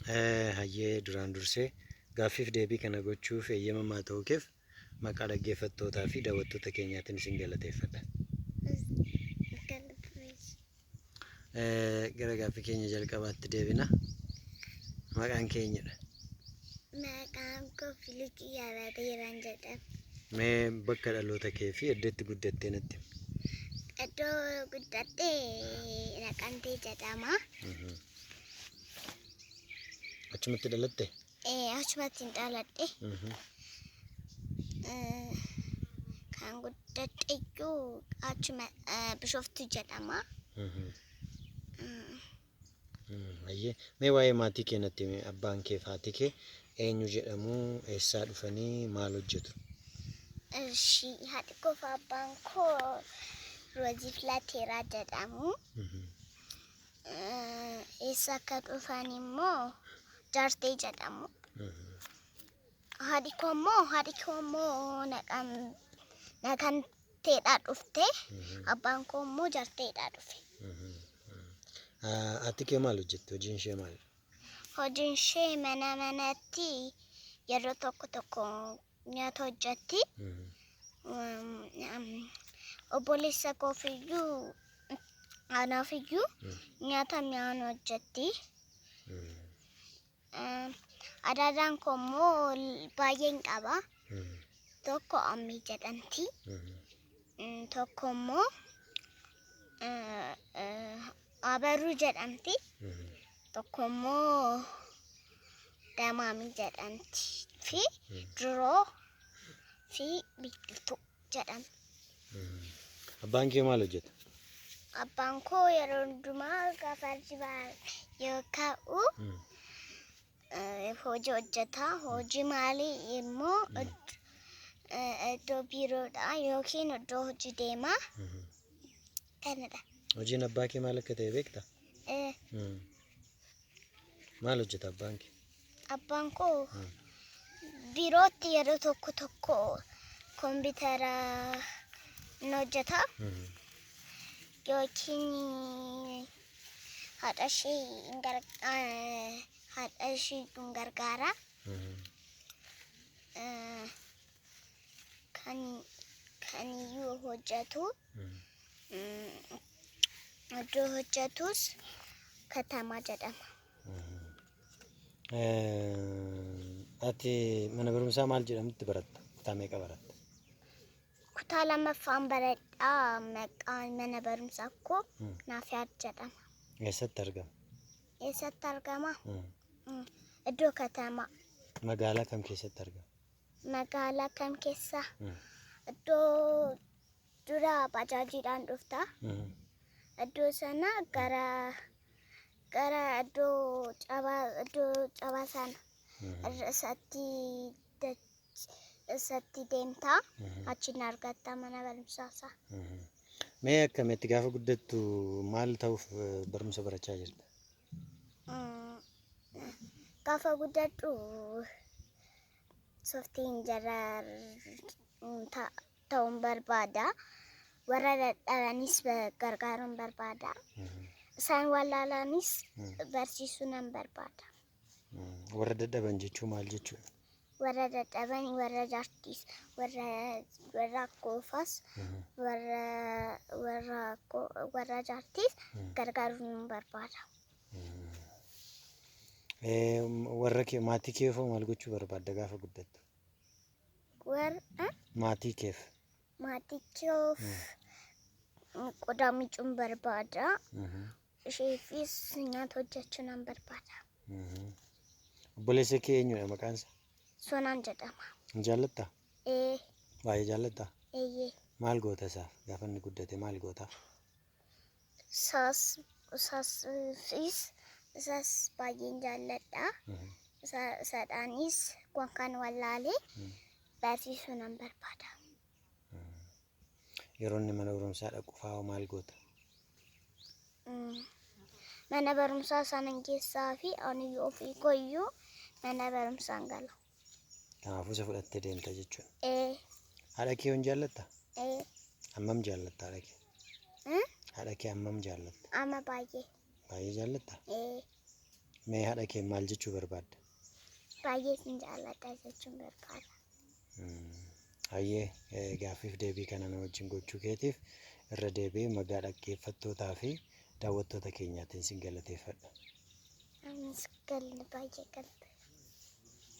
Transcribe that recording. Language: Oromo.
Hayyee, duraan dursee gaaffiif deebii kana gochuuf eeyyamamaa ta'uu keef maqaa dhaggeeffattootaa fi daawwattoota keenyaatiin isin galateeffadha. Gara gaaffii keenya jalqabaatti deebina. Maqaan kee eenyudha? Maqaan koo Filiqii Yaabateeraan jedhama. Mee bakka dhaloota kee fi iddoo itti guddattee natti himi. Iddoo guddadhe Naqamtee jedhama. Achumatti dhalatte? Achumatti hin dhaladhe. Kan guddadhe iyyuu achuma Bishooftuu jedhama. Hayyee, mee waa'ee maatii kee natti himi. Abbaan kee fi haati kee eenyu jedhamu? Eessaa dhufanii? Maal hojjetu? Ishi, haadhi koo fi abbaan koo Roozii Filateeraa jedhamu. Eessa akka dhufan immoo Jaartee jedhamu. Haadhi koo immoo Naqamteedhaa dhufte. Abbaan koo immoo Jaarteedhaa dhufe. Haati kee maal hojjetti? Hojiin ishee maal? Hojiin ishee mana manatti yeroo tokko tokko nyaata hojjetti. Obboleessa koofiyyuu anaafiyyuu nyaata mi'aan hojjetti. Adaadaan koo immoo baay'een qaba. Tokko Ammii jedhamti. Tokko immoo Abarruu jedhamti. Tokko immoo Damaamii jedhamti. Fi Duroo fi Biqiltuu jedhamti. Abbaan kee maal hojjeta? Abbaan koo yeroo hundumaa gaafa hirribaa yoo ka'u hojii hojjeta. Hojii maalii immoo iddoo biiroodha yookiin iddoo hojii deema. Kanadha. Hojiin abbaa kee maal akka ta'e beektaa? Maal hojjeta abbaan kee? Abbaan koo biirootti yeroo tokko tokko kompiitara ni hojjeta. Yookiin haadha ishee hin gargaara. Kan iyyuu hojjetu iddoo hojjetus Katamaa jedhama. Ati mana barumsaa maal jedhamutti baratta? Kutaa meeqa baratta? Kutaa lammaffaan baradhaa. Maqaan mana barumsaa koo Naafiyaad jedhama. Eessatti argama? Eessatti argama? Iddoo katamaa. Magaalaa kam keessatti argama? Magaalaa kam keessa? Iddoo dura baajaajiidhaan dhufta. Iddoo sana gara iddoo cabaa sana irra isatti deemta. Achiin argatta mana barumsaa isaa. Mee akkamitti gaafa guddattu maal ta'uuf barumsa barachaa jirta? Gaafa guddadhu software engineer ta'uun barbaada. Warra dadhabanis gargaaruun barbaada. Isaan wallaalanis barsiisuu nan barbaada. Warra dadhaban jechuun maal jechuudha? Warra dadhaban, warra jaartiis, warra koofaas, warra jaartiis gargaaruu nan barbaada. Warra kee, maatii keef hoo maal gochuu barbaadda gaafa guddattu? Warra Maatii keef. Maatii koof qodaa miicuun barbaada. Isheefis nyaata hojjechuu nan barbaada. Obboleessa kee eenyudha maqaan isaa? Sonaan jedhama. Hin jaallattaa? Ee. Baay'ee jaallattaa? Eeyyee. Maal goota isaaf? Gaafa inni guddate maal gootaaf? Isas baay'een jaalladha. Isaadhaanis waan kan wallaalee barsiisuu nan barbaada. Yeroo inni mana barumsaa dhaqu fa'aa maal goota? Mana barumsaa sana keessaa fi ani ofii koyyuu mana barumsaan gala. Kanaafuu isa fudhattee deemta jechuudha. Ee. Haadha kee hin jaallattaa? Ee. Hammam jaallatta haadha kee? Hmm? Haadha kee hammam jaallatta? Amma baay'ee. Baay'ee jaallattaa? Ee. Mee haadha kee maal jechuu barbaadda? Baay'ee sin jaalladha jechuun barbaada. Hayyee, gaaffiif deebii kana na wajjin gochuu keetiif irra deebi'ee maqaa dhaggeeffattootaa fi daawwattoota keenyaatiin sin galateeffadha. Anis galni baay'ee galata.